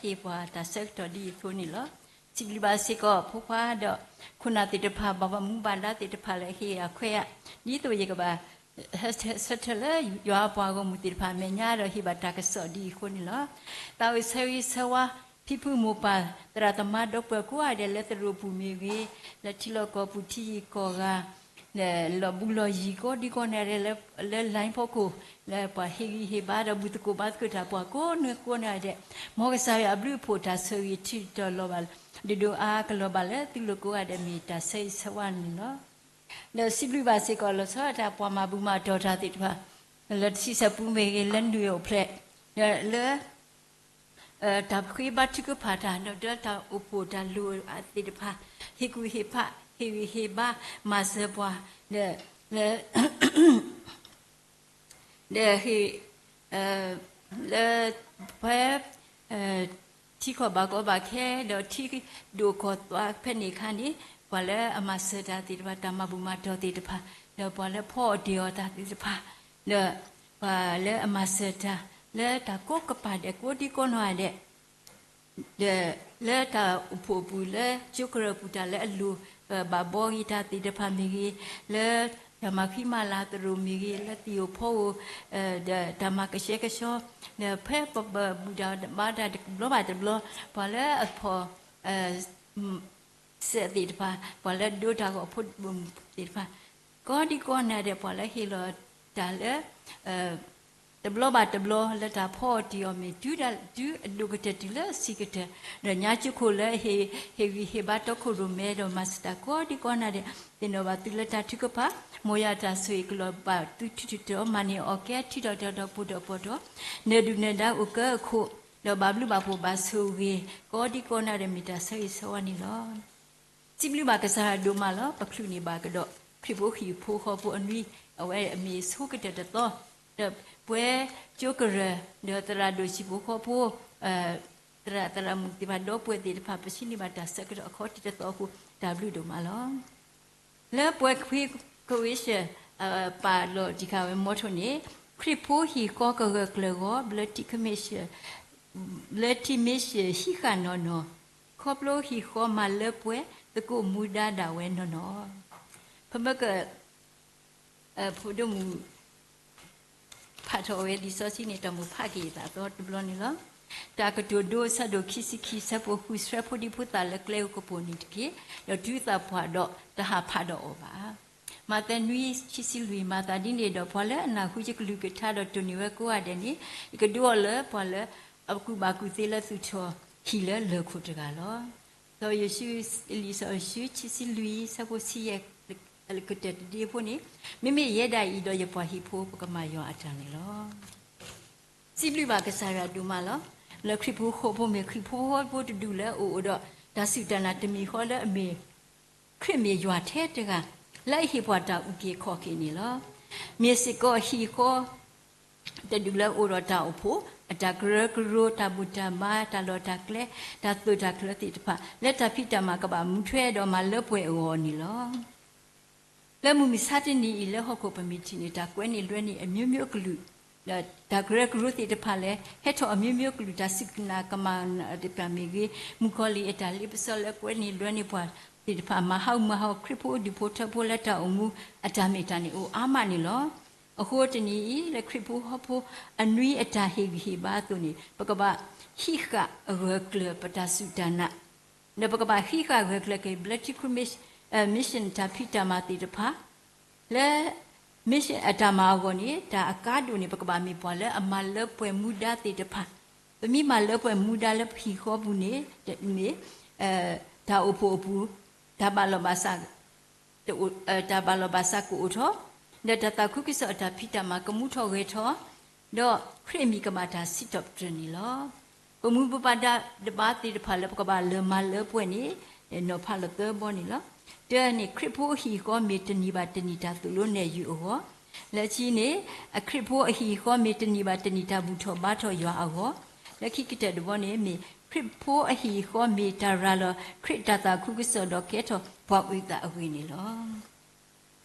ဟ့ၣ်ပှၤတၢ်ဆၢကတီၢ်ဒ်အံၤအသိးန့ၣ်လီၤ. စံးဘျုးဘၣ်စ့ၢ်ကီးဖိခွါဒီး ခိၣ်နၢ်သ့ၣ်တဖၣ် ဘၣ်မူဘၣ်ဒါသ့ၣ်တဖၣ်လၢအဟ့ၣ်အခွဲးအါ, ဒ်သိးယကဘၣ် ဆၢထၢၣ်လၢယွၤအပှၤဂီၢ်မုၢ်သ့ၣ်တဖၣ်အမဲာ်ညါဒီးဟ့ၣ်ဘၣ်တၢ်ကစီၣ်ဒ်အံၤအဃိန့ၣ်လီၤ. သးအိၣ်ဆၢဂ့ၤဆၢဝါ ဖံဖုမိၢ်ပၢ် သရၣ်သမါဒီပုၢ်ဝဲၢ်ကိးဂၤဒဲးလၢသရိာ်ပူၤမ့ၢ်ဂ့ၤ, လၢထံလီၢ်ကီၢ်ပူၤထံဂုၤကီၢ်ဂၤ လီၢ်ဘူးလီၢ်ယံၤကိးဒံကိးဂၤဒဲး လၢ line ဖီခိၣ် လၢပှၤဟ့ၣ်ဂံၢ်ဟ့ၣ်ဘါဒီးဘူၣ်သကိးဘါသကိးတၢ်ပှၤကိးဂၤဒဲး, မ်ကစၢ်ယွၤအဘျုးအဖှိၣ်တၢ်ဆိၣ်ဂ့ၤထံၣ်တၢ်လီၤဘၣ် ဒိၣ်ဒိၣ်အါအါကလီၤဘၣ်လၢသုလိၤကိးဂၤဒဲးမ့ၢ်တၢ်ဆၢဂ့ၤဆၢဝါန့ၣ်လီၤ. ဒီးစံးဘျုးဘၣ်စ့ၢ်ကီး လီၤဆီဒၣ်တၢ်ပှၤမၤဘူၣ်မၤတီၢ်တၢ်သ့ၣ်တဖၣ် လၢတဆံဆၢပူၤမ့ၢ်ဂ့ၤ, လၢနွံအိၣ်ဖျဲၣ်, လၢ တၢ်ဃ့ဘါထုကဖၣ်တၢ် ဒီးတၢ်အိၣ်ဖှိၣ်တၢ်လိၤသ့ၣ်တဖၣ်, ဟ့ၣ်ကူၣ်ဟ့ၣ်ဖး ဟ့ၣ်ဂံၢ်ဟ့ၣ်ဘါ မၤစၢၤပှၤ ဒီး လၢ ဒီးဟ့ၣ် လၢ ဖဲ ထံကီၢ်ဘၣ်ကီဘၣ်ခဲ ဒီးထံဒိၣ်ကီၢ်သွါဖဲန့ၣ်အခါန့ၣ် ပှၤလၢအမၤစၢၤတၢ်သ့ၣ်တဖၣ် တၢ်မၤဘူၣ်မၤတီၢ်သ့ၣ်တဖၣ် ဒီးပှၤလၢဖီအီၣ်တ့ၢ်အီၣ်တၢ်သ့ၣ်တဖၣ် ဒီး ပှၤလၢအမၤစၢၤတၢ် လၢတၢ်ကိးကပၤဒဲး ကိးဒံကိးနီၢ်ဂၤဒဲး ဒီးလၢတၢ်အိၣ်ဖှိၣ်အပူၤ လၢကၠိကရၢၢ်ပူၤ တၢ်လၢအလိၤ ဘၣ်ဘှီဂ့ၤတၢ်သ့ၣ်တဖၣ်မ့ၢ်ဂ့ၤ, လၢတၢ်မၤဃံမၤလၤသရိာ်မ့ၢ်ဂ့ၤ, လၢသ့ၣ်အိၣ်ဖီအိၣ် ဒီးတၢ်မၤကဆှဲကဆှီ, ဒီးဖဲပဘူၣ်တၢ်ဘါတၢ်တဘျီဘၣ်တဘျီ, ပှၤလၢအဖီၣ် စဲးသ့ၣ်တဖၣ်, ပှၤလၢဒိတၢ်ဂီၤဖိသ့ၣ်တဖၣ်, ကိးဒံကိးနီၢ်ဂၤဒဲး ပှၤလၢဟ့ၣ်လီၤတၢ်လၢ တဘျီဘၣ်တဘျီ လၢတၢ်ဖီအီၣ်တ့ၢ်အီၣ်မ့ၢ် တုၤအဒိၣ်ကတၢၢ်တုၤလၢအဆံးကတၢၢ်, ဒီးညါကၠိခိၣ်လၢဟ့ၣ်ဂံၢ်ဟ့ၣ်ဘါတီခိၣ်ရိၣ်မဲ ဒီးမၤစၢၤတၢ်ကိးဒံကိးနီၢ်ဂၤဒဲး, သ့ၣ်နီၣ်ဘၣ်သုလၢတၢ်ထုကဖၣ်, မ်ယွၤအတၢ်ဆိၣ်ဂ့ၤကလီၤဘၣ်သုထူးထူးတီၤတီၤ, မၤန့ၢ်အီၣ်ကဲထံထီၣ်တီၤတီၤ ပူၤတီၤပီၤတီၤ, နၢၤဒုၣ်နၢၤဒါအိၣ်ကၢအခိၣ်, ဒီးဘၣ်ဘျုးဘၣ်ဖှိၣ်ဘၣ်ဆိၣ်ဂ့ၤ ကိးဒံကိးနီၢ်ဂၤဒဲး မ့ၢ်တၢ်ဆၢဂ့ၤဆၢဝါန့ၣ်လီၤ. စံးဘျုးဘၣ်ကစၢ်ယွၤဒိၣ်မးလီၤ. ပချုးန့ၢ်ဘၣ်ကဒီး ခရံာ်ဖိဟံၣ်ဖိဃီဖိအနွံ, အဝဲအမ့ၢ်ဆိကတၢၢ်တသီ, ဒီးပှဲၤကၠိကရၢၢ်, ဒီးသရၣ်ဒိၣ်ဟံၣ်ဖိဃီဖိ, သရၣ်သရၣ်မုၣ်သ့ၣ်တဖၣ် ဒီပုၢ်ဝဲၢ်သ့ၣ်တဖၣ် ပဆံးန့ၢ်ဘၣ်တၢ်ဆၢကတီၢ်အခီတံၢ်တသီအဃိ တၢ်ဘျုးဒိၣ်မးလီၤ. လၢပှဲၤခွံကဝ့ၢ်စၢၤ ပာ်လီၤတံၢ်ဃာ်ဝဲမီထိန့ၣ်, ခရံာ်ဖိဟံၣ်ဃီကဂၢၢ်ကျၢၤဂီၤ ဘျၢထံခမ့ၢ်စၢၤ ဘျၢထံမ့ၢ်စၢၤဟံးဃာ်နီၢ်နီၢ်, ခီဖျိဟံၣ်ဃီမၤလၢပှဲၤ သကိးမူဒါဒၣ်ဝဲနီၢ်နီၢ်, ပမ့ၢ်က ဖိဒိၣ်မုၣ် ဖးထီၣ်ဝဲလံာ်စီဆှံန့ၣ် တၢ်မိၣ်ဖးက့ၤအသးအသီတဘျီန့ၣ်လီၤ. တၢ်ကတိၤဒိ ဆၢဒိၣ်ခံဆံခံ ဆၢဖိဃု, ဆှၢဖိဒံဖိသၣ်လၢကျဲကပူၤန့ၣ်တက့ၢ်, ဒီးတုၤသးပှၢ်ဒီး တဟးဖးဒီးအီၤဘၣ်. မးသဲနွံ ခံဆံလွံၢ်, မၤသးဒ်န့ၣ်ဒီး ပှၤလၢအနၢ်ဟူယကလုၢ်ကထါဒီးတိၢ်န့ၢ်ဝဲကိးဂၤဒဲးန့ၣ်, ယကဒုးအီၤလၢပှၤလၢ အကူၣ်ဘၣ်ကူၣ်သ့လၢသုးထီၣ်ဟံၣ်လၢလၢၢ်ခိၣ်တဂၤလီၤ. စီၤယိၤၡူ, လံာ်စီၤယိၤၡူ ခံဆံလွံၢ် ဆၢဖိဆံယဲၢ် ကတၢၢ်တဒ့ဖိန့ၣ်, မ့မ့ၢ်ယဲဒၣ်အံၤဒီးယပှၤဟံၣ်ဖိ ပကမၤယွၤအတၢ်န့ၣ်လီၤ. စံးဘျုးဘၣ်ကစၢ်ယွၤဒိၣ်မးလီၤ. လၢခရံာ်ဖိဃီဖိမ့ၢ် ခရံာ်ဖိဃီဖိတဒူၣ်လၢအအိၣ်ဒီး တၢ်စူၢ်တၢ်နာ်တမံၤဃီလၢအမ့ၢ် ခရံာ်မ့ၢ်ယွၤထဲတဂၤ လၢအဟ့ၣ်ပှၤတၢ်အုၣ်က့ၤခီၣ်က့ၤန့ၣ်လီၤ. မ့ၢ်စ့ၢ်ကီးဟံၣ်ဃီ တဒူၣ်လၢအအိၣ်ဒီးတၢ်အိၣ်ဖှိၣ်, အတၢ်ကရၢကရိ, တၢ်ဘူၣ်တၢ်ဘါ, တၢ်လီၢ်တၢ်ကျဲ, တၢ်သိၣ်တၢ်ကျၢၤသ့ၣ်တဖၣ်, လၢတၢ်ဖံးတၢ်မၤကဘၣ်မူထွဲဒီးမၤလၢပှဲၤအဂီၢ်န့ၣ်လီၤ. လၢမုၢ်မဆါတနံၤအံၤ လၢဟီၣ်ခိၣ်ပမ့ၢ်ထံၣ်န့ၣ် တၢ်ကွဲးန့ၢ်လွဲန့ၢ် အမျိုးမျိုးအကလုာ်, ဒီးတၢ်ကရၢကရိသ့ၣ်တဖၣ်လၢ ဟဲထီၣ်အမျိုးမျိုးအကလုာ်, တၢ်စူၢ်က့ၤနာ်ကမၣ်တဖၣ်မ့ၢ်ဂ့ၤ, မုၣ်ကီၤလံၢ်အတၢ်လ့ပစီလၢကွဲးန့ၢ်လွဲန့ၢ်ပှၤသ့ၣ်တဖၣ်, မၤဟးဂူာ်မၤဟးဂီၤခရံာ်ဖိဒူၣ်ဖိထၢဖိလၢတၢ်အိၣ်မူအတၢ်မ့ၢ်တၢ်န့ၣ်အိၣ်အါမးန့ၣ်လီၤ. အဃိတနံၤအံၤ လၢခရံာ်ဖိဟီၣ်ဖိအနွံအတၢ်ဟ့ၣ်ဂံၢ်ဟ့ၣ်ဘါအသိးန့ၣ် ပကဘၣ်ဟံးဃာ်အဂၢၢ်ကျၢၤပတၢ်စူၢ်တၢ်နာ် ဒီးပကဘၣ်ဟံးဃာ်ဂၢၢ်ကျၢၤက့ၤ ဘျၢထံခရံာ် mission တၢ်ဖံးတၢ်မၤသ့ၣ်တဖၣ်, လၢ mission အတၢ်မၤအဂီၢ်န့ၣ် တၢ်အကါဒိၣ်န့ၣ် ပကဘၣ်မ့ၢ်ပှၤလၢအမၤလၢပှဲၤမူဒါသ့ၣ်တဖၣ်, ပမ့ၢ်မၤလၢပှဲၤမူဒါလၢပဟံၣ်ဃီပူၤန့ၣ် မ့ၢ် တၢ်အိၣ်ဖှိၣ်အပူၤ တၢ်ဘၣ်လီၤဘၣ်စး တအိၣ် တၢ်ဘၣ်လီၤဘၣ်စးကအိၣ်ထီၣ်, ဒီးတၢ်သးခုကစီၣ်အတၢ်ဖံးတၢ်မၤကမူထီၣ်ဂဲၤထီၣ်, ဒီးခရံာ်အမံၤကဘၣ်တၢ်စံးထီၣ်ပတြၢၤန့ၣ်လီၤ. ပမူပပၢ်ဒၣ်တဘါသ့ၣ်တဖၣ်လၢပကဘၣ်လၢမၤလၢပှဲၤန့ၣ် နီၤဖးလီၤသၢဘီန့ၣ်လီၤ. တၢန့ၣ် ခရံာ်ဖိအဟံၣ်ဃီမ့ၢ်တနံၤဘၣ်တနံၤတၢ်သိၣ်လိနဲၣ်ယုာ်အဂီၢ်, လၢခံန့ၣ် အခရံာ်ဖိအဟံၣ်ဃီမ့ၢ်တနံၤဘၣ်တနံၤတၢ်ဘူၣ်ထီၣ်ဘါထီၣ်ယွၤအဂီၢ်, လၢခံကတၢၢ်တဘီန့ၣ် မ့ၢ်ခရံာ်ဖိအဟံၣ်ဃီမ့ၢ်တၢ်ရၤလီၤခရံာ်တၢ်သးခုကစီၣ်ဒီးကဲထီၣ်ပှၤဝံသးအဂ့ၢ်န့ၣ်လီၤ.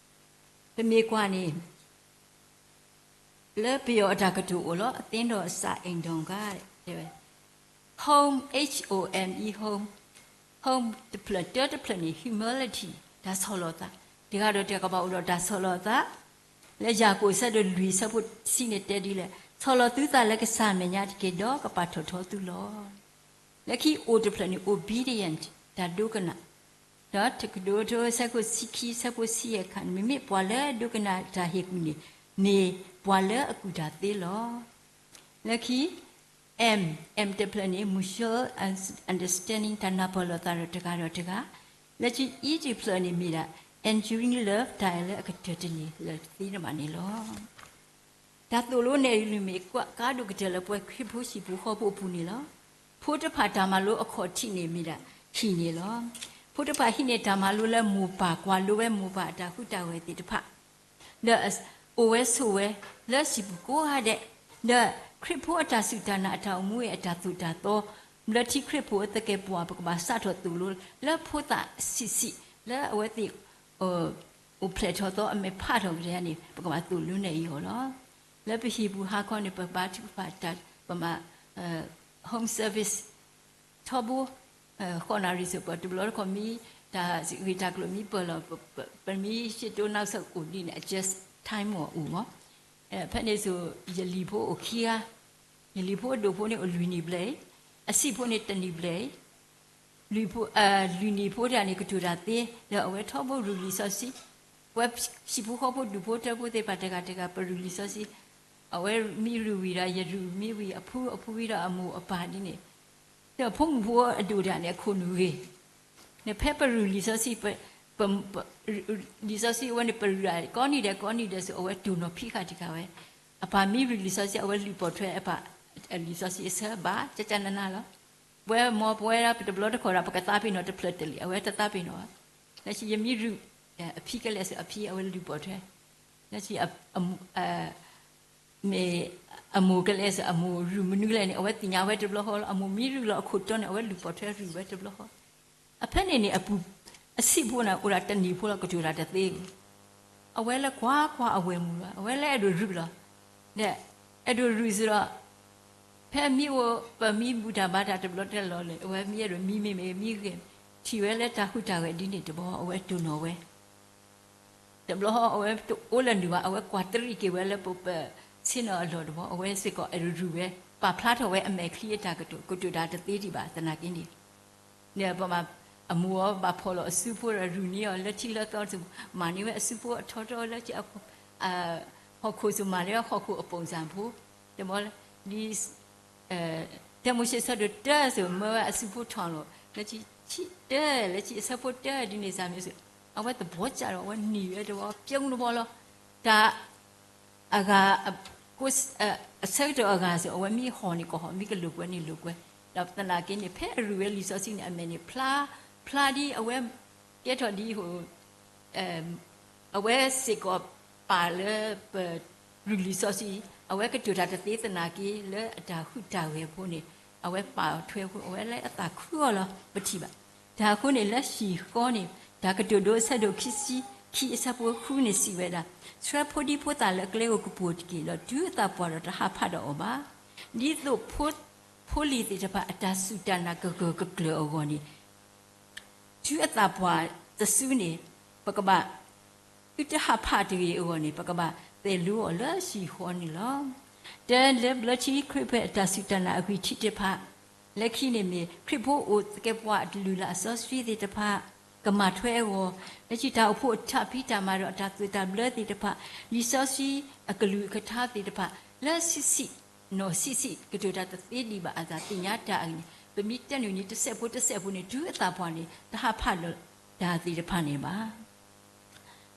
ပမ့ၢ်ကွၢ်န့ၣ် လၢပယီၤအတၢ်ကတိၤအိၣ်လီၤ, အသင်းတော်အစအအိမ်ထောင်က တဲဝဲ home, H O M E, home, home တဖျၢၣ် တၢတဖျၢၣ်န့ၣ် humility တၢ်ဆီၣ်လီၤသး, တဂၤဒီးတဂၤကဘၣ်အိၣ်ဒီးတၢ်ဆီၣ်လီၤသး, လၢယၤကိာ်အဆၢဒိၣ်လွံၢ်အဆၢဖိတဆံန့ၣ်တဲဒ်လဲၣ်, ဆီၣ်လီၤသုသးလၢကစၢ်အမဲာ်ညါတက့ၢ်, ဒီးကပာ်ထီၣ်ထီသုလီၤ. လၢခံ O တဖျၢၣ်န့ၣ် obedient တၢ်ဒိကနၣ်, ဒီးတကဒိးထိအဆၢဖိဆံခံ အဆၢဖိဆံယဲၢ်အခါန့ၣ် မ့မ့ၢ်ပှၤလၢဒိကနၣ်တၢ်ဟ့ၣ်ကူၣ်န့ၣ် မ့ၢ်ပှၤလၢအကူၣ်တၢ်သ့လီၤ. လၢခံ M, M တဖျၢၣ်န့ၣ် mutual understanding တၢ်နၢ်ပၢၢ်လိာ်သးဒီးတဂၤဒီးတဂၤ, လၢခံ E တဖျၢၣ်န့ၣ်မ့ၢ်ဒၣ် enduring love တၢ်လၢအကတၢၢ်တန့ၢ်လၢၤသ့န့ၣ်ဘၣ်န့ၣ်လီၤ. တၢ်သိၣ်လိနဲၣ်အံၤလွံၢ်မ့ၢ်ကါဒိၣ်ကတၢၢ်လၢပှၤခရံာ်ဖိဟံၣ်ဖိဃီဖိအပူၤန့ၣ်လီၤ. ဖိတဖၣ်တၢ်မၤလိအခီၣ်ထံးန့ၣ်မ့ၢ်ဒၣ် ဟံၣ်န့ၣ်လီၤ. ဖိတဖၣ်ဟံးန့ၢ်တၢ်မၤလိလၢမိၢ်ပၢ်ကွၢ်လိဝဲမိၢ်ပၢ်အတၢ်ဟူးတၢ်ဂဲၤသ့ၣ်တဖၣ် ဒီးအိၣ်ဝဲဆိးဝဲလၢဟံၣ်ပူၤကိးဂၤဒဲး, ဒီးခရံာ်ဖိအတၢ်စူၢ်တၢ်နာ်အတၢ်အိၣ်မူအတၢ်သိၣ်တၢ်သီ, ဘျၢထံခရံာ်ဖိအသကဲာ်ပဝး ပကဘၣ်စးထီၣ်သိၣ်လိလၢဖိသၣ်ဆံးဆံး လၢအဝဲသ့ၣ် အိၣ်ဖျဲၣ်ထီၣ်သီအမဲာ်ဖးထီၣ်ကတၢၢ်န့ၣ် ပကဘၣ်သိၣ်လိနဲၣ်အံၤအီၤလီၤ. လၢပဟံၣ်ပူၤဟါခီန့ၣ် ပဘါထုကဖၣ်တၢ် ပမၤ home service ထီဘိ ဃိးနၣ်ရံၣ်စ့ၢ်ကီး တဘျီတခီၣ်မံ တၢ်ဂ့ၢ်တၢ်ကျိၤမံပၢၢ်လီၤ ပမံရှ့ၣ်တိၢ်နီၣ်ဆၢအိၣ်ဒ်န့ၣ် adjust time မ့ၢ်အိၣ်မး. ဖဲန့ၣ်ဆိ ယလံၤဖိအိၣ်ခံဂၤ, ယလံၤဖိအဒိၣ်ဖိန့ၣ်အိၣ်လွံၢ်နံၣ်ဘျဲၣ်အံၤ, အဆံးဖိန့ၣ်တနံၣ်ဘျဲၣ်အံၤ, လွံၢ်ဖိ လွံၢ်နံၣ်ဖိတဂၤန့ၣ် ကတိၤတၢ်သ့ ဒီးအဝဲထီဘိရူၢ်လံာ်စီဆှံ, ပှၤဟံၣ်ဖိဃီဖိဒူၣ်ဖိထၢဖိသ့ၣ်တဖၣ်တဂၤတဂၤ ပရူၢ်လံာ်စီဆှံ, အဝဲမံရူၢ်ဝံၤဒီး ယရူၢ်မံဝံၤ အဖုအဖုဝံၤဒီးအမိၢ်အပၢ်ဒ်န့ၣ်, ဒီးဖိမုၣ်ဖိအဒိၣ်တဂၤန့ၣ် အခိၣ်နူာ်ဂ့ၤ, နဖဲပရူၢ်လံာ်စီဆှံ, လံာ်စီဆှံအဝဲန့ၣ် ပရူၢ်ကိးနံၤဒဲးကိးနံၤဒဲးဆိ အဝဲတိၢ်နီၣ်ဖံးဃာ်တဂၤဝဲ, အပၢ်မံရူၢ်လံာ်စီဆှံ အဝဲလုၢ်ပိာ်ထွဲအပၢ်လံာ်စီဆှံအဆၢဘၣ် ကကနနၤလီၤ. ပဝဲမ့ၢ်ပဝဲဒၣ်ပတဘျီတခီၣ်ဒီး ပကသးပ့ၤနီၣ်တဖျၢၣ်တလံာ် အဝဲတသးပ့ၤနီၣ်ဘၣ်. လၢခံယမံရူၢ် အဖံကလဲာ်ဆိ အဖံအဝဲလုၢ်ပိာ်ထွဲ, လၢခံ မ့ၢ်အမိၢ်ကလဲၤစ့ၢ် အမိၢ်ရူၢ်မနုၤလဲၣ်န့ၣ် အဝဲသ့ၣ်ညါဝဲတဘျီဃီလီၤ. အမိၢ်မံရူၢ်လီၤအခိၣ်တီန့ၣ် အဝဲလုၢ်ပိာ်ထွဲရူၢ်ဝဲတဘျီဃီ. အဖဲန့ၣ်န့ၣ် အပူၤ အဆံးဖိန့ၣ် အိၣ်ဒၣ်တနံၣ်ဖိလီၤ ကတိၤတၢ်တသ့ဘၣ်. အဝဲလၢကွၢ်ကွၢ်အဝဲၢ်မုၢ်လီၤ အဝဲလၢအဲၣ်ဒိးရူၢ်လီၤ. ဒီးအဲၣ်ဒိးရူၢ်စ့ၢ်ဒီး ဖဲမံအိၣ် ပမံဘူၣ်တၢ်ဘါတၢ်တဘျီတလီၤလၢ အဝဲမံအဲၣ်ဒိးမံမ့ၢ်မ့ၢ်မံဂ့ၤ ထံၣ်ဝဲလၢတၢ်ဟူးတၢ်ဂဲၤဒ်န့ၣ်တဘျီ အဝဲတိၢ်နီၣ်ဝဲ တဘျီဃီ အဝဲတအိၣ်လၢနုာ်ဘၣ် အဝဲကွၢ်တရံးက့ၤဝဲလၢပပဆ့ၣ်နီၤအလီၢ်တဘျီ အဝဲစ့ၢ်ကီးအဲၣ်ဒိးရူၢ်ဝဲ ပာ်ဖျါထီၣ်ဝဲအမဲာ်ချံအတၢ်ကတိၤ ကတိၤတၢ်တသ့ဒံးဘၣ်သနာ်က့န့ၣ်, ဒီးပမၤ အမိၢ်အီၤဘၣ်ဖီၣ်လီၤအစုဖိဒီးရူၢ်န့ၢ်အီၤလၢထံလၢသီ မၤန့ၢ်ဝဲအစုဖိအထီထီလၢ ဟီၣ်ခိၣ်စ့ၢ်မၤန့ၢ်ဝဲဟီၣ်ခိၣ်အပိၣ်စၢ်ဖိ, တဘျီလၢ ဒ် တၢမိၤၡ့ဆၢဒိၣ်တၢစ့ၢ် မၢဝဲအစုဖိထီၣ်လီၤ လၢခံဆံတၢ လၢခံအဆၢဖိတၢဒ်န့ၣ်စ့ၢ်မ့ၢ်စ့ၢ် အဝဲသဘီစၢ်ဒီး အဝဲနံၤဝဲတဘျီ ပျဲကနဘီလီၤ. တၢ် အဂၤ အဆၢကတီၢ်အဂၤစ့ၢ် အဝဲမ့ၢ်ဟီၣ်န့ၣ်ကဟီၣ် မ့ၢ်ကလိာ်ကွဲန့ၣ်လိာ်ကွဲ, ဒီးသနာ်က့န့ၣ် ဖဲအရူၢ်ဝဲလံာ်စီဆှံန့ၣ် အမဲာ်န့ၣ်ဖျါ ဖျါဒ်အဝဲ ကဲထီၣ်ဒ် အဝဲစ့ၢ်ကီးပာ်လၢပရူၢ်လံာ်စီဆှံ, အဝဲကတိၤတၢ်တသ့သနာ်က့ လၢအတၢ်ဟူးတၢ်ဂဲၤအဃိန့ၣ် အဝဲပာ်ထွဲအဃိ အဝဲလၢအသးခုအီၤလီၤ ပထံၣ်ဘၣ်. တၢ်အဃိန့ၣ် လၢဟံၣ်ဃီန့ၣ် တၢ်ကတိၤဒိအဆၢဒိၣ်ခံဆံခံအဆၢဖိဃုန့ၣ်စံးဝဲဒၣ်, ဆှၢဖိဒံဖိသၣ်လၢအကျဲဧိၤကပူၤတက့ၢ်, ဒီးတုၤအသးပှၢ်ဒီးတဟးဖးဒီးအီၤဘၣ်. ဒ်သိး ဖိလံၤသ့ၣ်တဖၣ်အတၢ်စူၢ်တၢ်နာ်ကဂၢၢ်ကကျၢၤအဂီၢ်န့ၣ် တုၤအသးပှၢ်တစုန့ၣ် ပကဘၣ် သုတဟးဖးတဂ့ၤအဂီၢ်န့ၣ် ပကဘၣ်သဲးလိအီၤလၢဟံၣ်ဃီန့ၣ်လီၤ. တၢ်လၢဘျၢထံခရံာ်ဖိအတၢ်စူၢ်တၢ်နာ်အဂံၢ်ထံးတဖၣ် လၢခံန့ၣ်မ့ၢ် ခရံာ်ဖိအိၣ်သကဲးပဝးအတလုၢ်လၢ်အစီဆှံသ့ၣ်တဖၣ် ကမၤထွဲအဂီၢ်, လၢခံတၢ်အိၣ်ဖှိၣ်အထးဖံးတၢ်မၤဒီးအတၢ်သိၣ်တၢ်ဘျၢသ့ၣ်တဖၣ်, လံာ်စီဆှံအကလုၢ်အကထါသ့ၣ်တဖၣ် လၢဆံးဆံး နီၢ်ဆံးဆံး ကတိၤတၢ်တသ့ဒံးဘၣ်အသးသ့ၣ်ညါတၢ်အဂ့ၢ်န့ၣ် ပမ့ၢ်တဲနုာ်န့ၣ် တစဲးဖိတစဲးဖိန့ၣ် တုၤအသးပှၢ်န့ၣ် တဟးဖးဒီးတၢ်သ့ၣ်တဖၣ်န့ၣ်ဘၣ်.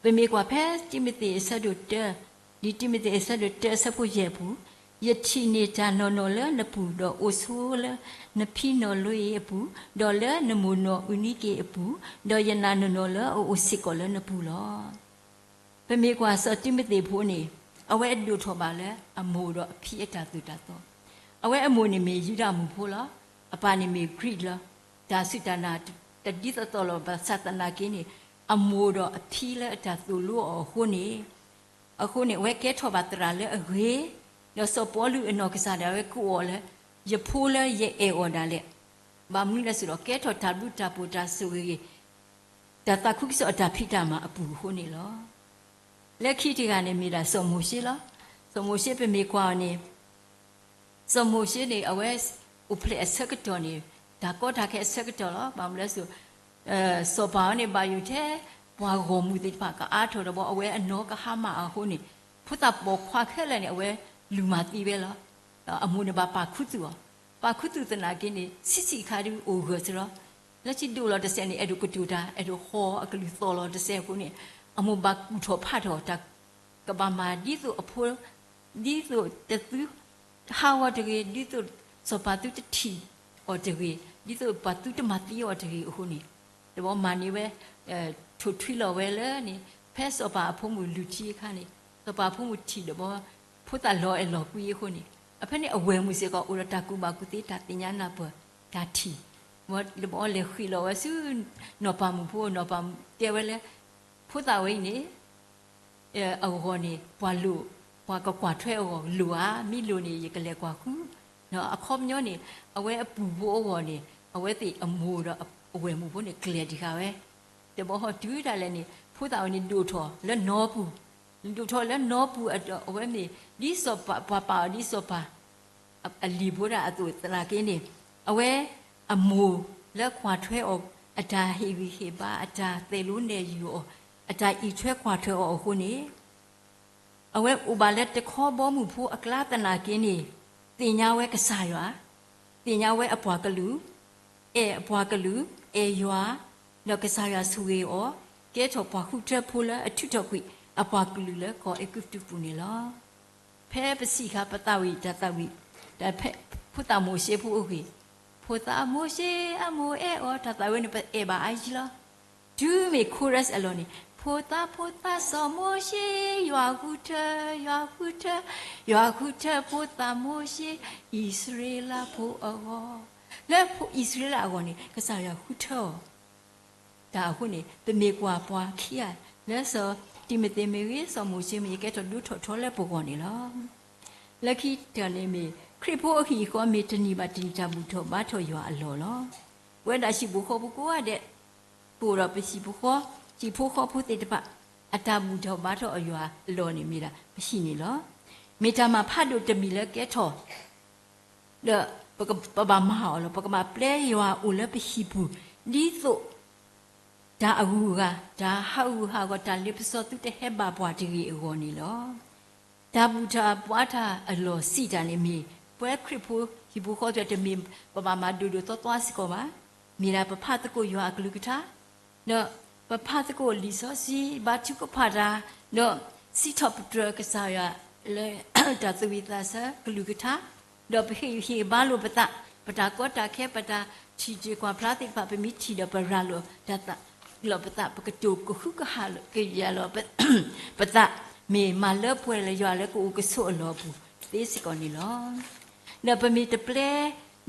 ပမ့ၢ်ကွၢ်ဖဲတံၤမသ့းအဆၢဒိၣ်တၢ, ဒ်တံၤမသ့းအဆၢဒိၣ်တၢအဆၢဖိယဲၢ်အပူၤ, ယထံၣ်န့ၢ်တၢ်နီၢ်နီၢ်လၢနပူၤ, ဒီးအိၣ်ဆိးလၢနဖံနီၢ်လီၤအံၤအပူၤ, ဒီးလၢနမိၢ်နီၢ်အူနံက့ၤအပူၤ, ဒီးယနာ်နီၢ်နီၢ်လၢအအိၣ်စ့ၢ်ကီးလၢနပူၤလီၤ. ပမ့ၢ်ကွၢ်စီၤတံၤမသ့းဖိန့ၣ် အဝဲအဒိၣ်ထီၣ်ဘၣ်လၢအမိၢ်ဒီးအဖံအတၢ်သိၣ်တၢ်သီ, အဝဲအမိၢ်န့ၣ်မ့ၢ်ယူဒၤမုၣ်ဖိလီၤ. အပၢ်န့ၣ်မ့ၢ် Greek လီၤ. တၢ်စူၢ်တၢ်နာ်တဒ်သိးသိးလီၤ. ဘၣ်ဆၣ်သနာ်က့န့ၣ် အမိၢ်ဒီးအဖံလၢအတၢ်သိၣ်လိအီၤအဃိန့ၣ်, အဃိန့ၣ် အဝဲကဲထီၣ်ဘၣ်သရၣ်လၢအဂ့ၤ, ဒီးစီၤပီလူးအနီၢ်ကစၢ်ဒၣ်ဝဲကိးအီၤလၢ ယဖိလၢယအဲၣ်အီၤဒၣ်လဲာ်, ဘၣ်မနုၤလဲၣ်ဆိဒီး ကဲထီၣ်တၢ်ဘျုးတၢ်ဖှိၣ်တၢ်ဆိၣ်ဂ့ၤဂ့ၤ, တၢ်သးခုကစီၣ်အတၢ်ဖံးတၢ်မၤအပူၤအဃိန့ၣ်လီၤ. လၢခံတဂၤန့ၣ်မ့ၢ်ဒၣ်စီၤမိၤၡ့လီၤ. စီၤမိၤၡ့ပမ့ၢ်ကွၢ်အီၤန့ၣ် စီၤမိၤၡ့န့ၣ် အဝဲအိၣ်ဖျဲၣ်အဆၢကတီၢ်န့ၣ် တၢ်ကီတၢ်ခဲအဆၢကတီၢ်လီၤ. ဘၣ်မနုၤလဲၣ်ဆိ စီၤပၤအီၤန့ၣ် ဘၣ်ယိၣ်ထဲ ပှၤဂီၢ်မုၢ်သ့ၣ်တဖၣ်ကအါထီၣ်ဒီးဘီ အဝဲအနီၢ်ကဟါမၢ်အဃိန့ၣ် ဖိသၣ်ပိာ်ခွါခဲလၢာ်န့ၣ် အဝဲလူၤမၤသံဝဲလီၤ. အမိၢ်န့ၣ်ဘၣ်ပာ်ခူသူၣ်အီၤ, ပာ်ခူသူၣ်သနာ်က့န့ၣ် ဆံးဆံးခါဒုးအိၣ်ဂၢၢ်စ့လီၤ. လၢခံဒိၣ်လီၤတစဲးန့ၣ် အဲၣ်ဒိးကတိၤတၢ် အဲၣ်ဒိးဟီၣ်အကလုၢ်သီၣ်လီၤတစဲးအဃိန့ၣ် အမိၢ်ဘၣ်ကူၣ်ထီၣ်ဖးထီၣ်တၢ် ကဘၣ်မၤဒ်သိးအဖိ ဒ်သိးတသုဟးဂီၤတဂ့ၤ, ဒ်သိးစီၤပၤသုတထံၣ်အီၤတဂ့ၤ, ဒ်သိးပှၤသုတမၤသံအီၤတဂ့ၤအဃိန့ၣ် တဘီမၤန့ၢ်ဝဲ ထိၣ်ထွံလီၤဝဲလၢန့ၣ် ဖဲစီၤပၤအဖိမုၣ်လုၢ်ထံအခါန့ၣ် စီၤပၤအဖိမုၣ်ထံၣ်ဒီးဘီ ဖိသၣ်လီၤအဲၣ်လီၤကွံအဃိန့ၣ် အဖဲန့ၣ်အဝဲၢ်မုၣ်စ့ၢ်ကီး အိၣ်ဒီးတၢ်ကူၣ်ဘၣ်ကူၣ်သ့ တၢ်သ့ၣ်ညါနၢ်ပၢၢ် တၢ်ထံၣ် ဒီးဘီလဲၤဃ့ၢ်လီၤဝဲဆူ နီၢ်ပၤမုၣ်ဖိ, နီၢ်ပၤမုၣ်တဲဝဲလၢ ဖိသၣ်ဝဲအံၤန့ၣ် အဂီၢ်န့ၣ် ပှၤလိၣ်, ပှၤကကွၢ်ထွဲအဂီၢ်လိၣ်ဧါ, မ့ၢ်လိၣ်န့ၣ် ယကလဲၤကွၢ်ဃုာ်. အခီပညီန့ၣ် အဝဲအပုၢ်ဖိအဂီၢ်န့ၣ် အဝဲသ့ၣ်အမိၢ်ဒီးအဝဲၢ်မုၣ်ဖိန့ၣ် ကျဲၤတံၢ်ဃာ်ဝဲ, တဘီဟီၣ်တုၤဒၣ်လဲာ်န့ၣ် ဖိသၣ်ဝဲန့ၣ်ဒိၣ်ထီၣ်လၢနီပူၤ, ဒိၣ်ထီၣ်လၢနီပူၤအဝဲမ့ၢ် ဒ်စီၤပၤ ပှၤပာ်အီၤဒ်စီၤပၤ အလံာ်ဖိဒၣ်အသိးသနာ်က့န့ၣ် အဝဲအမိၢ်လၢကွၢ်ထွဲအီၤ အတၢ်ဟ့ၣ်ဂံၢ်ဟ့ၣ်ဘါ အတၢ်သဲးလိနဲၣ်ယုၢ်အီၤ အတၢ်အံးထွဲကွၢ်ထွဲအီၤအဃိန့ၣ် အဝဲအိၣ်ဘၣ်လၢတခီဘီမုၢ်ဖိအကျါသနာ်က့န့ၣ် သ့ၣ်ညါဝဲကစၢ်ယွၤ, သ့ၣ်ညါဝဲအပှၤကလုာ်, အဲၣ်အပှၤကလုာ်, အဲၣ်ယွၤ, ဒီးကစၢ်ယွၤဆိၣ်ဂ့ၤအီၤ ကဲထီၣ်ပှၤဃုထၢဖိလၢအထုးထီၣ်ကွံာ်အပှၤကလုာ်လၢကီၢ်အဲၤကူပတူးပူၤန့ၣ်လီၤ. ဖဲပစံးဃာ်ပသးဝံၣ်တၢ်သးဝံၣ် ဖဲဖိသၣ်မိၤၡ့ဖိအဂ့ၢ်, ဖိသၣ်မိၤၡ့ အမိၢ်အဲၣ်အီၤ တၢ်သးဝံၣ်န့ၣ် ပအဲၣ်ဘၣ်အါယံၤလီၤ. တုၤမ့ၢ် chorus အလီၢ်န့ၣ် ဖိသၣ်ဖိသၣ်စီၤမိၤၡ့ ယွၤဃုထၢ ယွၤဃုထၢ ယွၤဃုထၢဖိသၣ်မိၤၡ့ အံၣ်စရ့လးဖိအဂီၢ်, လၢအံၣ်စရ့လးအဂီၢ်န့ၣ် ကစၢ်ယွၤဃုထၢအီၤ တၢ်အဃိန့ၣ် ပမ့ၢ်ကွၢ်ပှၤခံဂၤ လၢစီၤတံၤမသ့းမ့ၢ်ဂ့ၤ စီၤမိၤၡ့မ့ၢ်ဂ့ၤ ကဲထီၣ်ဒိၣ်ထီၣ်ထီလၢပဂီၢ်န့ၣ်လီၤ. လၢခံတၢ်န့ၣ်မ့ၢ် ခရံာ်ဖိအဟံၣ်အဃီမ့ၢ်တနံၤဘၣ်တနံၤတၢ်ဘူၣ်ထီၣ်ဘါထီၣ်ယွၤအလီၢ်လီၤ. ပဝဲဒၣ်ဟံၣ်ဖိဃီဖိကိးဂၤဒဲး ပအိၣ်ဒီးပဟံၣ်ဖိဃီ ဟံၣ်ဖိဃီဖိသ့ၣ်တဖၣ် အတၢ်ဘူၣ်ထီၣ်ဘါထီၣ်အယွၤအလီၢ်န့ၣ်မ့ၢ်ဒၣ်ပဟံၣ်န့ၣ်လီၤ. မ့ၢ်တၢ်မၤဖးဒိၣ်တမံၤလၢကဲထီၣ် ဒီးပက, ပဘၣ်မၤအီၤလီၤ. ပကဘၣ်ပျဲယွၤအိၣ်လၢပဟံၣ်ပူၤ ဒ်သိး တၢ်အဂုၤအဂၤ, တၢ်ဟးဂူာ်ဟးဂီၤ, တၢ်လ့ပစီသုတဟဲဘၣ်ပှၤတဂ့ၤအဂီၢ်န့ၣ်လီၤ. တၢ်ဘူၣ်တၢ်ဘါတၢ်အလီၢ်စံးတၢ်န့ၣ်မ့ၢ် ပဝဲခရံာ်ဖိဟံၣ်ဖိဃီဖိတမ့ၢ် ပဘၣ်မၤဒိၣ်ဒိၣ်သွါသွါစ့ၢ်ကီးဘၣ်. မ့ၢ်ဒၣ်ပဖးသကိးယွၤအကလုၢ်ကထါ ဒီးပဖးသကိးလံာ်စီဆှံ ဘါထုကဖၣ်တၢ်, ဒီးစံးထီၣ်ပတြၢၤကစၢ်ယွၤလၢ တၢ်သူၣ်ဝံၣ်သးဆၢကလုၢ်ကထါ, ဒီးပဟ့ၣ်ဂံၢ်ဟ့ၣ်ဘါလိာ်ပသး, ပတၢ်ကီတၢ်ခဲ ပတၢ်ထံၣ်တ့ၢ်ကွၢ်ဖျါသ့ၣ်တဖၣ် ပမ့ၢ်ထံၣ်ဒီးပရၤလိာ်တၢ်သးလီၤပသး, ပကတိၤကဟုကယာ်လီၤပသး, မ့ၢ်မၤလၢပှဲၤလၢယွၤလၢကအိၣ်ကဆိးအလီၢ်အပူၤသ့စ့ၢ်ကီးန့ၣ်လီၤ. ဒီးပမ့ၢ်တပျဲ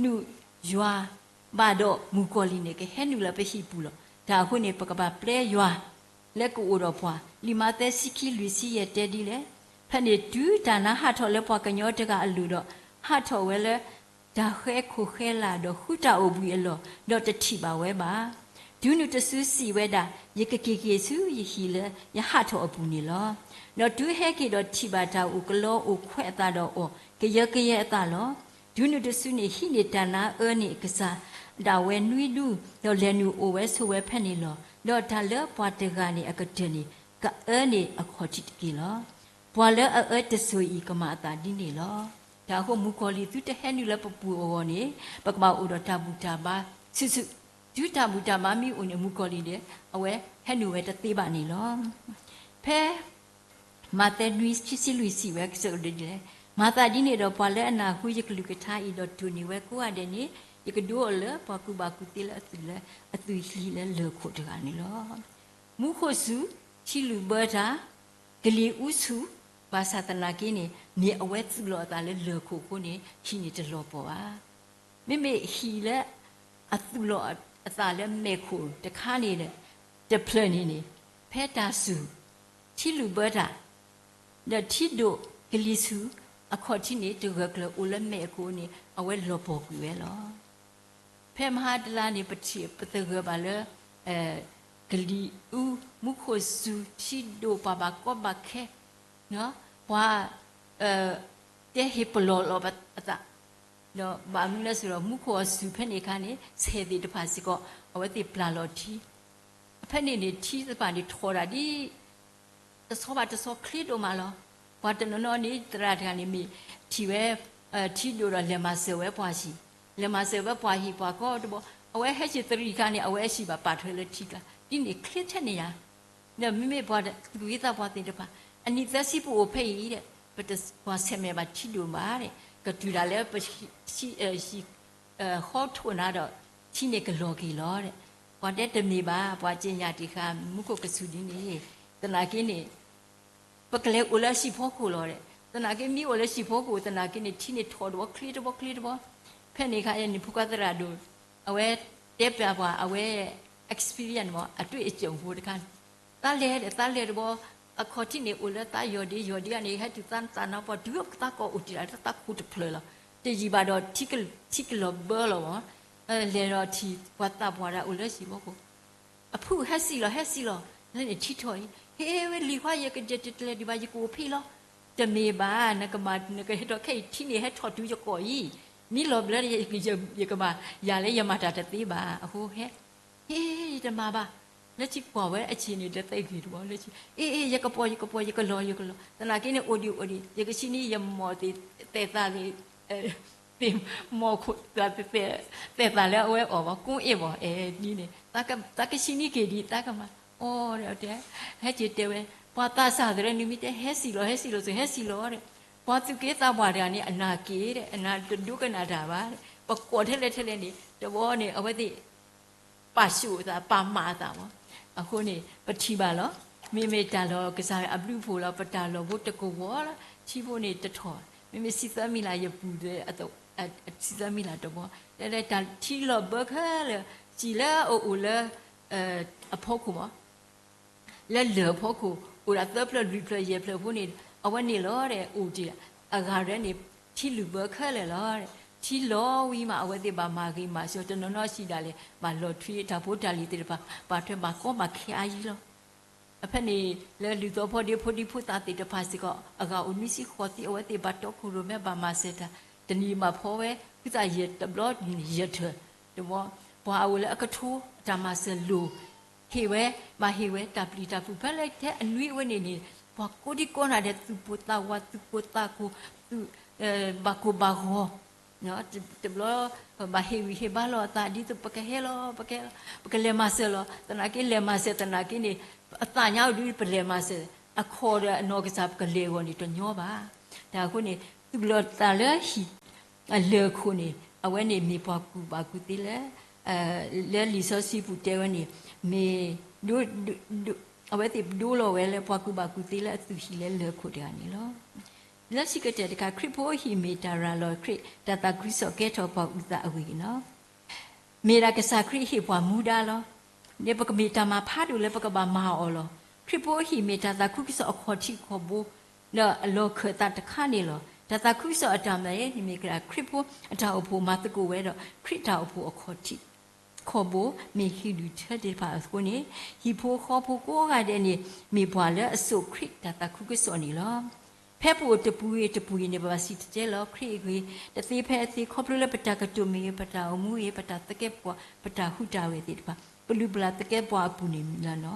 နုာ်ယွၤဘၣ်ဒီး မုၣ်ကီၤလံၢ်န့ၣ် ကဟဲနုာ်လၢပဟံၣ်ပူၤလီၤ. တၢ်အဃိန့ၣ် ပကဘၣ်ပျဲယွၤလၢကအိၣ်ဒီးပှၤ, လံာ်မးသဲ ဆံခံ လွံၢ်ဆံယဲၢ် တဲဒ်လဲၣ်, ဖဲန့ၣ်တုၤတၢ်နါဟးထီၣ်လၢပှၤကညီတဂၤအလိၤဒီး ဟးထီၣ်ဝဲလၢ တၢ်ဃဲခိၣ်ဃဲလၢ် ဒီးဃုတၢ်အိၣ်ဘှံးအလီၢ်, ဒီးတထံၣ်ဘၣ်ဝဲဘၣ်. တုၤနုၤတစုစံးဝဲဒၣ်, ယကက့ၤက့ၤဆူယဟံၣ်လၢယဟးထီၣ်အပူၤန့ၣ်လီၤ. ဒီးတုၤဟဲက့ၤဒီးထံၣ်ဘၣ်တၢ်အိၣ်ကလီအိၣ်ခွဲးအသးဒီးအီၤ, ကယၢကယဲအသးလီၤ. တုၤနုၤတစုန့ၣ်ဟံးန့ၢ်တၢ်နါအၢန့ၢ်အကစၢ်ဒၣ်ဝဲနွံဒူ, ဒီးလဲၤနုာ်အိၣ်ဝဲဆိးဝဲဖဲန့ၣ်လီၤ. ဒီးတၢ်လၢပှၤတဂၤန့ၣ်အကတၢၢ်န့ၣ် ကအၢန့ၢ်အခီၣ်ထံးတက့ၢ်လီၤ. ပှၤလၢအအၢတစိၤအံၤ ကမၤအသးဒ်န့ၣ်လီၤ. တၢ်အဃိ မုၣ်ကီၤလံၢ်သုတဟဲနုာ်လၢပပူၤအဂီၢ်န့ၣ် ပကဘၣ်အိၣ်ဒီးတၢ်ဘူၣ်တၢ်ဘါဆူၣ်ဆူၣ်, တုၤတၢ်ဘူၣ်တၢ်ဘါမ့ၢ်အိၣ်န့ၣ် မုၣ်ကီၤလံၢ်ဒီး အဝဲဟဲနုာ်ဝဲတသ့ဘၣ်န့ၣ်လီၤ. ဖဲ မးသဲနွံ ခံဆံလွံၢ်စံးဝဲကစၢ်ဒ်လဲၣ်, မၤသးဒ်န့ၣ်ဒီး ပှၤလၢအနၢ်ဟူယကလုၢ်ကထါအံၤ ဒီးတိၢ်န့ၢ်ဝဲကိးဂၤဒဲးန့ၣ် ယကဒိအီၤလၢပှၤကူၣ်ဘၣ်ကူၣ်သ့လၢအသွံၣ်လၢ အသွံၣ်လံၤလၢလၢၢ်ခိၣ်တဂၤန့ၣ်လီၤ. မူခိၣ်စူၤ, ထံလုၢ်ဘၢတၢ်, ကလံၤအူဆူၣ်, ဘၣ်ဆၣ်သနာ်က့န့ၣ် မ့ၢ်အဝဲသူၣ်လီၤအသးလၢလၢၢ်ခိၣ်အဃိန့ၣ် ဟံၣ်န့ၣ်တလီၤပှီၢ်ဘၣ်. မ့မ့ၢ်ဟံၣ်လၢအသူၣ်လီၤအသးလၢမဲာ်ခိၣ်တခါန့ၣ်ဒီး တဖျၢၣ်န့ၣ်န့ၣ် ဖဲတၢ်စူၤ, ထံလုၢ်ဘၢတၢ်, ဒီးထံဒိၣ်ကလံၤဆူၣ်, အခီၣ်ထံးန့ၣ် တဂၢၢ်ကျၢၤအိၣ်လၢမဲာ်အကိၣ်န့ၣ် အဝဲလီၤပှီၢ်ကွံာ်ဝဲလီၤ. ဖဲမဟါတလါန့ၣ် ပထံၣ်ပသဂၢၢ်ဘၣ်လၢ ကလံၤအူ မူခိၣ်စူၤ ထံဒိၣ် ပှၤဘၣ်ကီဘၣ်ခဲ, ပှၤ တဲဟ့ၣ်ပလီၢ်လီၤအသး, ဒီးဘၣ်မနုၤလဲၣ်ဆိုဒီး မူခိၣ်အစူၤဖဲန့ၣ်အခါန့ၣ် ဆဲးသ့ၣ်တဖၣ်စ့ၢ်ကီး အဝဲသ့ၣ်ပျၢ်လီၤထံ အဖဲန့ၣ်န့ၣ် ထံသ့ၣ်တဖၣ်န့ၣ်ထီၣ်ဒၣ်ဒ် တဆီဘၣ်တဆီချ့ဒိၣ်မးလီၤ. ပှၤတနီၤနီၤန့ၣ် သရၣ်တဂၤန့ၣ်မ့ၢ်ထံၣ်ဝဲ ထံဒိၣ်ဒီးလဲၤမၤစၢၤဝဲပှၤဟံၣ်, လဲၤမၤစၢၤဝဲပှၤဟံၣ်ပှၤဃီတဘျီ, အဝဲဟဲက့ၤတရံးအခါန့ၣ် အဝဲဟံၣ်ဘၣ်ပာ်ထွဲလၢထံကျါ, ဒ်န့ၣ်ချ့ထဲန့ၣ်ယါ ဒီးမ့မ့ၢ်ပှၤသူၣ်က့သးပှၢ်သ့ၣ်တဖၣ် အနံၣ်သၢဆံပအိၣ်ဖဲအံၤဒီး ပတကွၢ်ဆၢၣ်မဲာ်ဘၣ်ထံဒိၣ်ဘၣ်ဒီး ကတုၤဒၣ်လၢပဟံၣ် ဟီထီၣ်နၤဒီး ထံန့ၣ်ကလီၤက့ၤလီၤဒီး ပှၤတဲတမ့ၢ်ဘၣ် ပှၤက့ညါတံၢ်ဃာ် မူခိၣ်ကစူၤဒ်န့ၣ် သနာ်က့န့ၣ် ပကလဲၤအိၣ်လၢဟံၣ်ဖီခိၣ်လီၤဒီး သနာ်က့မ့ၢ်အိၣ်လၢဟံၣ်ဖီခိၣ် သနာ်က့န့ၣ် ထံန့ၣ်ထီၣ်တဘျီချ့တဘျီချ့တဘျီ, ဖဲန့ၣ်အခါန့ၣ် ဖိခွါသရၣ်ဒိၣ် အဝဲတဲပျးပှၤ အဝဲ experience မ့ၢ် အတွေ့အကြုံဖိတခါန့ၣ် သးလဲၤဒီး သးလဲၤတဘျီ အခီၣ်ထံးန့ၣ် အိၣ်လၢသးယီၢ်ဒ့ယီၢ်ဒ့န့ၣ် ဟဲတုၤသးနသးနါပှၢ်တုၤသးကိးအိၣ်တ့ၢ်လၢသးခိၣ်တဖျၢၣ်လီၤ. တယံာ်ဘၣ်ဒီး ထံကလီၤဘၢလီၤမး, လဲၤဒီးထံၣ်ပှၤသးပှၢ်တၢ်အိၣ်လၢဟံၣ်ဖီခိၣ် အဖုၣ်ဟဲစံၣ်လီၤ ဟဲစံၣ်လီၤ လၢန့ၣ်ထံထီၣ်အံၤ ဟ့ဝဲလံၤခွါ ယကဒဲးတလဲၤဒံးဘၣ် ယကအိၣ်ဖဲအံၤလီၤ. တမ့ၢ်ဘၣ် နကမၤ နကဟဲထီၣ်ခဲအံၤ ထံန့ၣ်ဟဲထီၣ်တုၤယကိာ်အံၤ, မ့ၢ်လီၤဘျၢ ယကဘၣ်ယၤလၢယမၤတၢ်တသ့ဘၣ် အဃိဟဲ ဟ့ ယတမၤဘၣ်, လၢထံကွၢ်ဝဲအဆံးန့ၣ် လၢသ့ၣ်ဂ့ၤတဘျီလၢဆံး, အ့ အ့ ယကပိာ် ယကပိာ် ယကလီၤ ယကလီၤ သနာ်က့န့ၣ် အိၣ်ဒံးအိၣ်ဒံး ယကဆံနံၣ် ယမိၢ်သ့ၣ်သဲးသးသ့ၣ် သ့ၣ်မိၢ်ခိၣ် သဲးသးလၢအဝဲအီၣ်ဘၣ် ကိၣ်အ့ၣ်ဘၣ် အဲၣ်ဒ်န့ၣ် သးကဆံနံၣ်က့ၤဒံး သးကမၤ အီၤဒီးတဲ ဟဲက့ၤတဲဝဲ ပှၤသးစၢ်သရၣ်နမ့ၢ်တဲ ဟဲစံၣ်လီၤ ဟဲစံၣ်လီၤ စ့ၢ်ဟဲစံၣ်လီၤဒီး ပှၤသူၣ်က့သးပှၢ်တဂၤန့ၣ် အနၢ်က့ၤဒီး အနၢ်တဒိကနၣ်တၢ်ဘၣ်, ပကိးထဲလဲၣ်ထဲလဲၣ်န့ၣ် တဘျီန့ၣ် အဝဲသ့ၣ် ပာ်ဆူၣ်အသး ပာ်မၤအသးမး, အဃိန့ၣ် ပထံၣ်ဘၣ်လီၤ. မ့မ့ၢ်တၢ်လီၢ်ကစၢ်အဘျုးအဖှိၣ်လီၤ. ပတၢ်လီၢ်ဖိတကဝီၤလီၤ. ထံဖိန့ၣ်တထီၣ်, မ့မ့ၢ်စံးသၢမံၤလၢ်ယပူၤဒီး စံးသၢမံၤလၢ်တဘျီ, တၢ်ထံလီၢ်ဘၢခဲလၢာ် စံၣ်လၢအအိၣ်လၢ အဖီခိၣ်မး လၢလၢၢ်အဖီခိၣ် အိၣ်ဒၣ်သၢဖျၢၣ်လွံၢ်ဖျၢၣ်ယဲၢ်ဖျၢၣ်ဖိန့ၣ် အဝဲန့ၣ်လီၤဒီး အိၣ်တ့ၢ် အဂၤရဲန့ၣ် ထံလုၢ်ဘၢခဲလၢာ်လီၤ. ထံလီၤဝံၤမး အဝဲသ့ၣ်ဘၣ်မၤဂ့ၤမၤစၢၤ တနီၤနီၤစံးဒၣ်လဲာ် ဘၣ်လီၤထွံအတၢ်ဖိတၢ်လံၤသ့ၣ်တဖၣ် ပာ်ထွဲဘၣ်ကီဘၣ်ခဲအါယံၤလီၤ. အဖဲန့ၣ် လၢလုၢ်သီဖီဒ့ဖိဒံဖိသၣ်သ့ၣ်တဖၣ်စ့ၢ်ကီး အဂၤအိၣ်နွံဆံဃိးဆံ အဝဲသ့ၣ်ဘၣ်တီခိၣ်ရိၣ်မဲဘၣ်မၤစၢၤတၢ် တနံၤမၤဖီဝဲ ဃုသးယဲၢ်တဘျီယဲၢ်ထၢၣ်တဘျီ, ပှၤအဝဲလၢအကထိ အတၢ်မၤစၢၤလိၤ ဟ့ၣ်ဝဲ ဘၣ်ဟ့ၣ်ဝဲတၢ်ပျံၤတၢ်ဖုး ဖဲလၢထဲအနွံအဝဲန့ၣ်န့ၣ် ပှၤကိးဒံကိးနၤဒီး သူၣ်ပိၢ်သးဝး သူၣ်ကိၢ်သးဂီၤ သူၣ် ဘၣ်ကိၢ်ဘၣ်ဂီၤ တဘျီ ဘၣ်ဟ့ၣ်ဂံၢ်ဟ့ၣ်ဘါလီၤအသး ဒ်သိးပကဟဲလီၤ ပကဟဲလီၤ ပကလဲၤမၤစၢၤလီၤ. သနာ်က့လဲၤမၤစၢၤသနာ်က့န့ၣ် အသးညါအိၣ်ဒ်ပလဲၤမၤစၢၤ အခီၣ်ဒီးအနီၢ်ကစၢ်ပကလဲၤအဂီၢ်န့ၣ်တညီဘၣ်. တၢ်အဃိန့ၣ် သူၣ်လီၤသးလၢဟံၣ် အလၢၢ်ခိၣ်န့ၣ် အဝဲန့ၣ်မ့ၢ်ပှၤကူၣ်ဘၣ်ကူၣ်သ့လၢ လၢလံာ်စီဆှံပူၤတဲဝဲန့ၣ် မ့ၢ် အဝဲသ့ၣ်ဒိလီၤဝဲလၢပှၤကူၣ်ဘၣ်ကူၣ်သ့လၢအသူၣ်ဟံၣ်လၢလၢၢ်ခိၣ်တဂၤန့ၣ်လီၤ. လၢခံကတၢၢ်တခါ ခရံာ်ဖိအဟံၣ်မ့ၢ်တၢ်ရၤလီၤခရံာ် တၢ်သးခုကစီၣ်ကဲထီၣ်ပှၤအုၣ်သးအဂ့ၢ်န့ၣ်လီၤ. မ့ၢ်ဒၣ်ကစၢ်ခရံာ်ဟ့ၣ်ပှၤမူဒါလီၤ. ဒီးပကမ့ၢ်တၢ်မၤဖးဒိၣ်လၢပကဘၣ်မၤအီၤလီၤ. ခရံာ်ဖိအဟံၣ်မ့ၢ်တၢ်သးခုကစီၣ်အခီၣ်ထံးခီၣ်ဘိ ဒီးအလီၢ်ခၢၣ်သးတခါန့ၣ်လီၤ. တၢ်သးခုကစီၣ်အတၢ်မၤအံၤန့ၣ်မ့ၢ်ကရၢ ခရံာ်ဖိအတၢ်အိၣ်ဖှိၣ်မၤသကိးဝဲဒီး ခရံာ်တၢ်အိၣ်ဖှိၣ်အခီၣ်ထံး ခီၣ်ဘိ မ့ၢ်ဟံၣ်ဒူၣ်ထၢသ့ၣ်တဖၣ်အဃိန့ၣ် ဟံၣ်ဖိဃီဖိကိးဂၤဒဲးန့ၣ် မ့ၢ်ပှၤလၢအစိာ်ခရံာ်တၢ်သးခုကစီၣ်န့ၣ်လီၤ. ဖဲပအိၣ်တပူၤဂ့ၤတပူၤဂ့ၤန့ၣ် ပဘၣ်စံၣ်တဲၤတဲလီၤခရံာ်အဂ့ၢ် တသ့ဖဲအသ့ ခီဖျိလၢပတၢ်ကတိၤမ့ၢ်ဂ့ၤ ပတၢ်အိၣ်မူဂ့ၤ ပတၢ်သကဲးပဝး ပတၢ်ဟူးတၢ်ဂဲၤသ့ၣ်တဖၣ် ပလုၢ်ပလၢ်သကဲးပဝးအပူၤန့ၣ်လီၤ.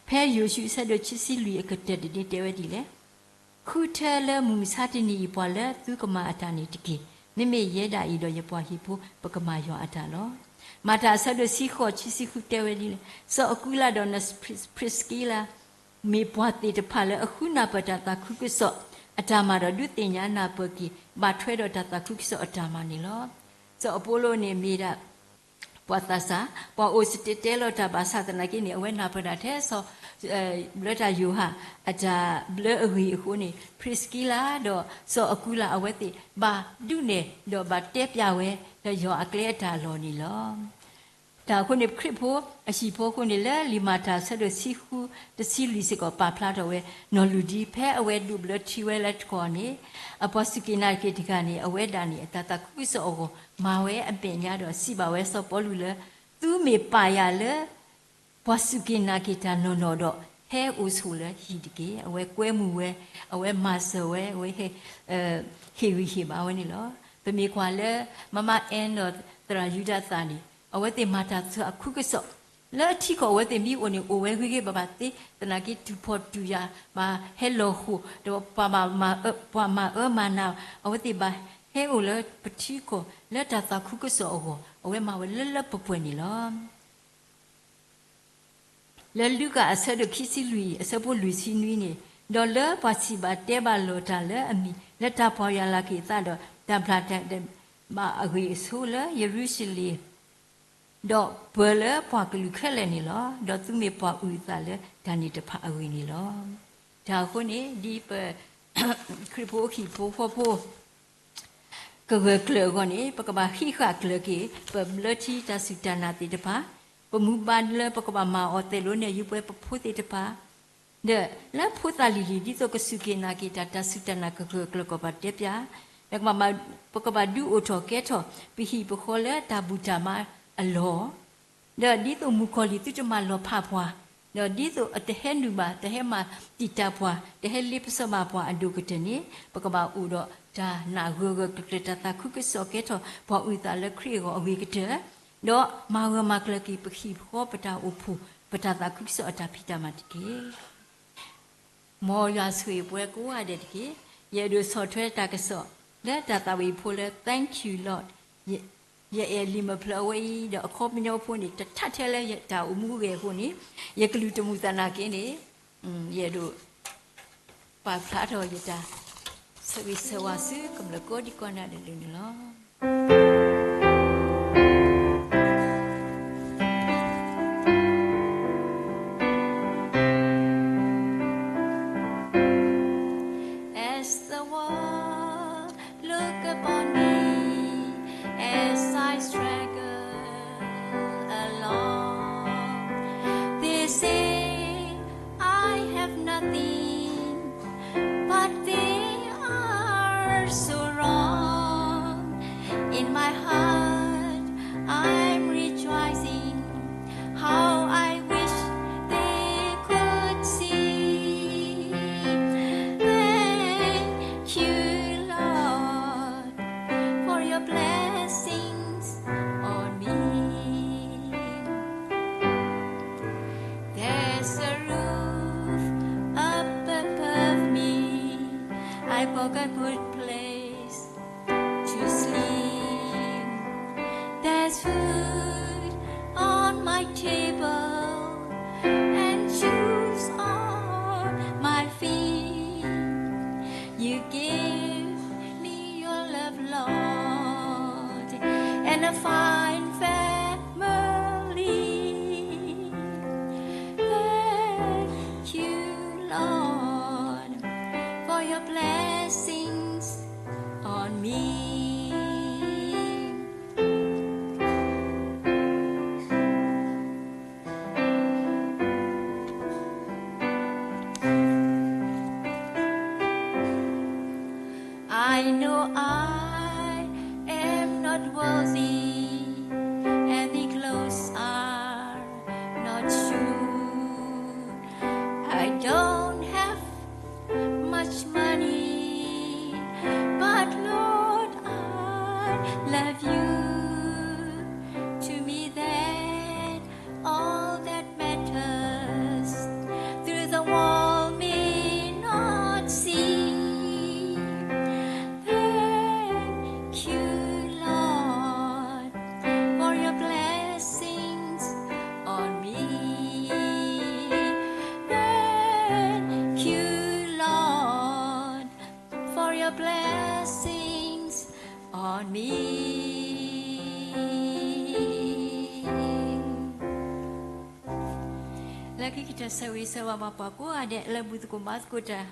ဖဲယိၤၡူအဆၢဒိၣ်ခံဆံလွံၢ်အကတၢၢ်တဒ့တဲဝဲဒ်လဲၣ် ဃုထၢလၢမုၢ်မဆါတနံၤအံၤ ပှၤလၢသုကမၤအတၢ်န့ၣ်တက့ၢ်. မ့မ့ၢ်ယဲဒၣ်အံၤဒီးယပှၤဟံၣ်ဖိ ပကမၤယွၤအတၢ်လီၤ. မၤတၢ်အဆၢဒိၣ်ဆံဃိး ခံဆံဃုတဲဝဲဒ်လဲၣ်, စီၤအကူလးဒီး ပြံးစကံလး မ့ၢ်ပှၤသ့ၣ်တဖၣ်လၢအဃုနၢ်ပၢၢ်တၢ်သးခုကစီၣ်အတၢ်မၤဒီး ဒုးသ့ၣ်ညါနၢ်ပၢၢ်က့ၤ ဘၣ်ထွဲဒီးတၢ်သးခုကစီၣ်အတၢ်မၤန့ၣ်လီၤ. စီၤအပီလိန့ၣ်မ့ၢ်ဒၣ် ပှၤသးစၢ်, ပှၤအိၣ်စတဲၤတဲလီၤတၢ်ဘၣ်ဆၣ်သနာ်က့န့ၣ် အဝဲနၢ်ပၢၢ်ဒၣ်ထဲစီၤ ဘျၢတၢ်ယိၤဟၣ် အတၢ်ဘျၢအဂ့ၢ်အဃိန့ၣ် ပြံးစကံလးဒီးစီၤအကူလးအဝဲသ့ၣ် ဘၣ်ဒုးနဲၣ်ဒီးဘၣ်တဲပျးဝဲ ဒီးယွၤအကျဲအတၢ်လီၢ်န့ၣ်လီၤ. တၢ်အဃိန့ၣ် ခရံာ်ဖိအဟံၣ်ဖိအဃိန့ၣ် လၢလံာ်မၤတၢ်အဆၢဒိၣ်ဆံဃု တဆံလွံၢ်စ့ၢ်ကီး ပာ်ဖျါထီၣ်ဝဲနီၢ်လုၢ်ဒံး ဖဲအဝဲဒိးဘျၢထံဝဲလၢတကီၢ်န့ၣ် အပှၤစူၢ်က့ၤနာ်က့ၤတဂၤန့ၣ် အဝဲဒၣ်န့ၣ် အတၢ်သးခုကစီၣ်အဂီၢ် မၤဝဲအမဲာ်ညါဒီးစံးဘၣ်ဝဲစီၤပီလူးလၢ သုမ့ၢ်ပာ်ယၤလၢ ပှၤစူၢ်က့ၤနာ်က့ၤတၢ်နီၢ်နီၢ်ဒီး ဟဲအိၣ်ဆိးလၢဟံၣ်တက့ၢ်. အဝဲကွဲမုာ်ဝဲ, အဝဲမၤစၢၤဝဲ, အဝဲ ဟ့ၣ်ဂံၢ်ဟ့ၣ်ဘါဝဲန့ၣ်လီၤ. ပမ့ၢ်ကွၢ်လၢ မမအဲၣ်ဒီးသရၣ်ယူဒၤသၣ်န့ၣ် အဝဲသ့ၣ်မၤတၢ်သးခုကစီၣ် လၢအထံကီၢ်အဝဲသ့ၣ်မ့ၢ်အိၣ်န့ၣ် အိၣ်ဝဲဂ့ၤဂ့ၤဘၣ်ဘၣ်သ့, သနာ်က့တုၤဖှီၣ်တုၤယာ် ဘၣ်ဟဲလီၤဃိာ် ဒီးပှၤမၤအၢမၤနး အဝဲသ့ၣ်ဘၣ်ဟဲအိၣ်လၢပထံကီၢ် လၢတၢ်သးခုကစီၣ်အဂီၢ် အဝဲမၤဝဲလၢလၢပှဲၤပှဲၤန့ၣ်လီၤ. လၢလူၤကၣ်အဆၢဒိၣ်ခံဆံလွံၢ် အဆၢဖိလွံၢ်ဆံနွံန့ၣ်, ဒီးလၢပှၤစံးဘၣ်တဲဘၣ်လိာ်တၢ်လၢအမံၤ လၢတၢ်ပီၢ်ယၢ်လီၤက့ၤအသးဒီး တၢ်ဘျၣ်တၢ်ဒဲးဘးအဂ့ၢ်အဆိလၢယရူၤၡလ့ၣ် ဒီးပၢၤလၢပှၤကလုာ်ခဲလၢာ်န့ၣ်လီၤ. ဒီးသုမ့ၢ်ပှၤအုၣ်အသးလၢတၢ်န့ၣ်တဖၣ်အဂ့ၢ်န့ၣ်လီၤ. တၢ်အဃိန့ၣ် ဒ်ပ ခရံာ်ဖိဟံၣ်ဖိဃီဖိ ကဂၢၢ်ကျၢၤအဂီၢ်န့ၣ် ပကဘၣ်ဟံးဃာ်ကျၢၤက့ၤ ပဘျၢထံတၢ်စူၢ်တၢ်နာ်သ့ၣ်တဖၣ်, ပမူဒါလၢပကဘၣ်မၤအီၤသဲးလိာ်န့ၢ်ယုပှဲၤပဖိသ့ၣ်တဖၣ်, ဒီးလၢဖိသၣ်လံၤလံၤ ဒ်သိးကစူၢ်က့ၤနာ်က့ၤတၢ် တၢ်စူၢ်တၢ်နာ်ကဂၢၢ်ကျၢၤကီးပတဲပျၢ်, ဒီး ပကဘၣ်ဒုးအိၣ်ထီၣ်ကဲထီၣ် ပဟံၣ်ပဃီလၢတၢ်ဘူၣ်တၢ်ဘါအလီၢ်, ဒီးဒ်သိးမုၣ်ကီၤလံၢ်သုတမၤလီၤဖးပှၤ, ဒီးဒ်သိးအတဟဲနုာ်ဘၣ် တဟဲမၤတံာ်တာ်ပှၤ တဟဲလ့ပစီဘၣ်ပှၤအဒိၣ်ကတၢၢ်န့ၣ် ပကဘၣ်အိၣ်ဒီးတၢ်နာ်ဂၢၢ်ဂၢၢ်ကျၢၤကျၢၤ တၢ်သးခုကစီၣ်ကဲထီၣ် ပှၤအုၣ်သးလၢခရံာ်အဂီၢ်အဂ့ၤကတၢၢ်, ဒီးမၤဂၢၢ်မၤကျၢၤက့ၤပဟံၣ်ပဃီ ပတၢ်အိၣ်ဖှိၣ် ပတၢ်သးခုကစီၣ်အတၢ်ဖံးတၢ်မၤတက့ၢ်. မ်ယွၤဆိၣ်ဂ့ၤပှၤကိးဂၤဒဲးတက့ၢ်. ယအဲၣ်ဒိးဆီၣ်ထွဲတၢ်ကစီၣ် လၢတၢ်သးဝံၣ်ဖိလၢ Thank you, Lord. ယ ယအဲၣ်လံာ်မုၢ်ဖျၢၣ်အဝဲအံၤ ဒီးအခီပညီဖိန့ၣ် တထးထဲလၢယတၢ်အိၣ်မူဂဲၤအဃိန့ၣ် ယကလုၢ်တမုာ်သနာ်က့န့ၣ် ယအဲၣ်ဒိး ပာ်ဖျါထီၣ်ယတၢ် ဆၢဂ့ၤဆၢဝါဆူကမျၢၢ်ကိးဒံကိးနၤဒဲးလၢန့ၣ်လီၤ. As the world look upon me as I struggle along, they say I have nothing, but they are so wrong. In my heart, I'm rejoicing. How I wish they could see. Thank you, Lord, for your blessings on me. There's a roof up above me. I've got a good place to sleep. There's food on my table and shoes on my feet. You give me your love, Lord, and a fine family. Thank you, Lord, for your blessings on me. I know I am not worthy, and the clothes are not shoes. I don't have much money, but Lord, I love you. To me, that all that matters, through the world may not see. Thank you, Lord, for your blessings on me. Thank you, Lord, for your blessings on me. လၢခံကတၢၢ်ဆၢဂ့ၤဆၢဝါဘၣ်ပှၤကိးဂၤဒဲး လၢဘူၣ်သကိးဘါသကိးတၢ်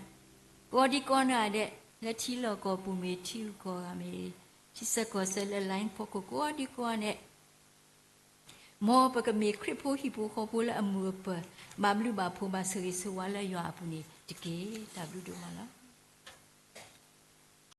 ကိးဒံကိးနၤဒဲး လၢထံလီၢ်ကီၢ်ပူၤမ့ၢ် ထံဂုၤကီၢ်ဂၤမ့ၢ် ထံဆၢကီၢ်ဆၢလၢ line ဖီခိၣ်ကိးဒံကိးဂၤဒဲး မ်ပကမ့ၢ်ခရံာ်ဖိဟံၣ်ဖိဃီဖိလၢအမုာ်အပၢၤ, ဘၣ်ဘျုးဘၣ်ဖှိၣ်ဘၣ်ဆၢဂ့ၤဆၢဝါလၢယွၤအပူၤန့ၣ်တက့ၢ်. တၢ်ဘျုးဒိၣ်မးလီၤ.